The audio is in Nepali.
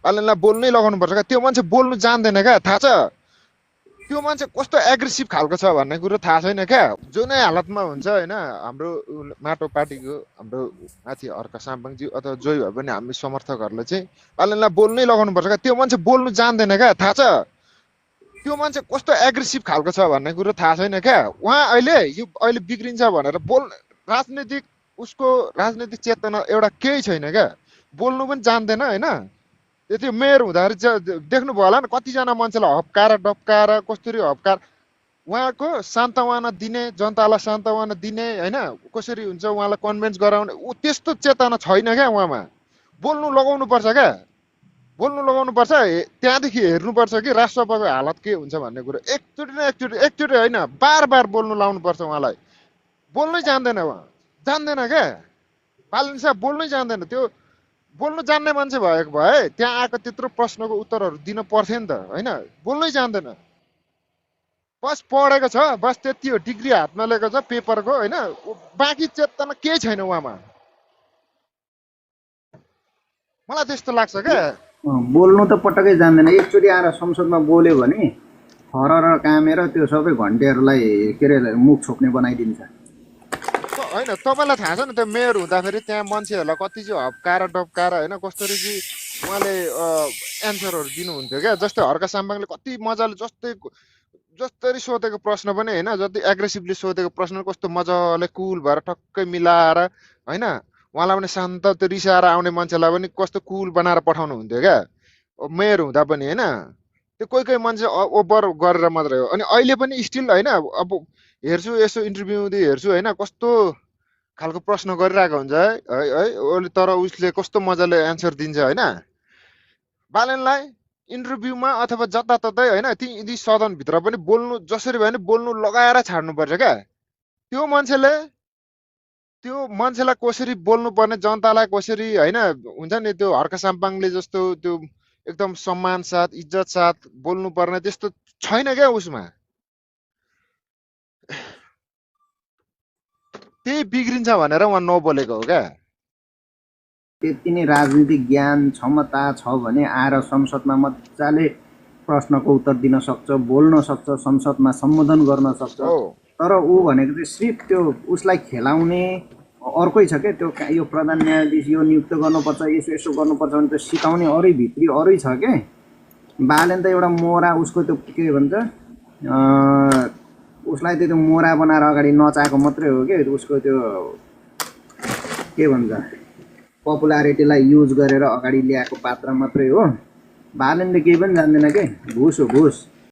बालनलाई बोल्नै लगाउनुपर्छ क्या। त्यो मान्छे बोल्नु जान्दैन क्या, थाहा छ? त्यो मान्छे कस्तो एग्रेसिभ खालको छ भन्ने कुरो थाहा छैन क्या। जुनै हालतमा हुन्छ होइन, हाम्रो माटो पार्टीको हाम्रो माथि अर्का साम्पाङजी अथवा जोइ भए पनि हामी समर्थकहरूले चाहिँ बालनलाई बोल्नै लगाउनुपर्छ क्या। त्यो मान्छे बोल्नु जान्दैन क्या, थाहा छ? त्यो मान्छे कस्तो एग्रेसिभ खालको छ भन्ने कुरो थाहा छैन क्या। उहाँ अहिले बिग्रिन्छ भनेर राजनीतिक उसको राजनीतिक चेतना एउटा केही छैन क्या। बोल्नु पनि जान्दैन होइन। त्यो मेयर हुँदाखेरि देख्नुभयो होला नि, कतिजना मान्छेलाई हप्काएर डप्काएर कसरी हप्काएर उहाँको सान्तवना दिने, जनतालाई सान्तवना दिने होइन, कसरी हुन्छ उहाँलाई कन्भिन्स गराउने, त्यस्तो चेतना छैन क्या उहाँमा। बोल्नु लगाउनु पर्छ क्या, बोल्नु लगाउनु पर्छ। त्यहाँदेखि हेर्नुपर्छ कि राष्ट्रसभाको हालत के हुन्छ भन्ने कुरो। एकचोटि न एकचोटि होइन, बार बार बोल्नु लाउनु पर्छ उहाँलाई। बोल्नै जान्दैन उहाँ, जान्दैन क्या। पालन साहब बोल्नै जान्दैन। त्यो बोल्नु जान्ने मान्छे भएको भए त्यहाँ आएको त्यत्रो प्रश्नको उत्तरहरू दिन पर्थ्यो नि त होइन। बोल्नै जान्दैन, बस पढेको छ, बस त्यति हो, डिग्री हातमा लिएको छ पेपरको होइन। बाँकी चेतना केही छैन उहाँमा, मलाई त्यस्तो लाग्छ क्या। बोल्नु त पटक्कै जान्दैन। एकचोटि आएर संसदमा बोल्यो भने हरर कामेर त्यो सबै घन्टेहरूलाई के अरे मुख छोप्ने बनाइदिन्छ। होइन, तपाईँलाई थाहा छ नि त्यो मेयर हुँदाखेरि त्यहाँ मान्छेहरूलाई कति चाहिँ हप्काएर डप्काएर होइन, कसरी चाहिँ उहाँले एन्सरहरू दिनुहुन्थ्यो क्या। जस्तै हर्का साम्बाङले कति मजाले जसरी सोधेको प्रश्न पनि होइन, जति एग्रेसिभली सोधेको प्रश्न कस्तो मजाले कुल भएर टक्कै मिलाएर होइन, उहाँलाई पनि शान्त, त्यो रिसाएर आउने मान्छेलाई पनि कस्तो कुल बनाएर पठाउनु हुन्थ्यो क्या मेयर हुँदा पनि होइन। त्यो कोही कोही मान्छे ओभर गरेर मात्रै हो। अनि अहिले पनि स्टिल होइन, अब हेर्छु यसो इन्टरभ्यू हेर्छु होइन, कस्तो खालको प्रश्न गरिरहेको हुन्छ है है। तर उसले कस्तो मजाले एन्सर दिन्छ होइन। बालनलाई इन्टरभ्यूमा अथवा जताततै होइन, ती सदनभित्र पनि बोल्नु जसरी भयो भने बोल्नु लगाएर छाड्नुपर्छ क्या। त्यो मान्छेलाई कसरी बोल्नुपर्ने, जनतालाई कसरी होइन हुन्छ नि, त्यो हर्का साम्पाङले जस्तो त्यो एकदम सम्मान साथ इज्जत साथ बोल्नुपर्ने त्यस्तो छैन क्या उसमा। त्यही बिग्रिन्छ भनेर उहाँ नबोलेको हो क्या। त्यति नै राजनीतिक ज्ञान क्षमता छ भने आएर संसदमा मजाले प्रश्नको उत्तर दिन सक्छ, बोल्न सक्छ, संसदमा सम्बोधन गर्न सक्छ। तर ऊ भनेको चाहिँ सिर्फ त्यो उसलाई खेलाउने अर्कै छ क्या। त्यो यो प्रधान न्यायाधीश यो नियुक्त गर्नुपर्छ, यसो यसो गर्नुपर्छ भने त्यो सिकाउने अरू भित्री अरू छ क्या। बालेन त एउटा मोरा उसको त्यो के भन्छ उसलाई त्यो मोरा बनाएर अगाडि नचाएको मात्रै हो कि उसको त्यो के भन्छ पपुलारिटीलाई युज गरेर अगाडि ल्याएको पात्र मात्रै हो। बालेनले केही पनि जान्दैन के, घुस हो घुस।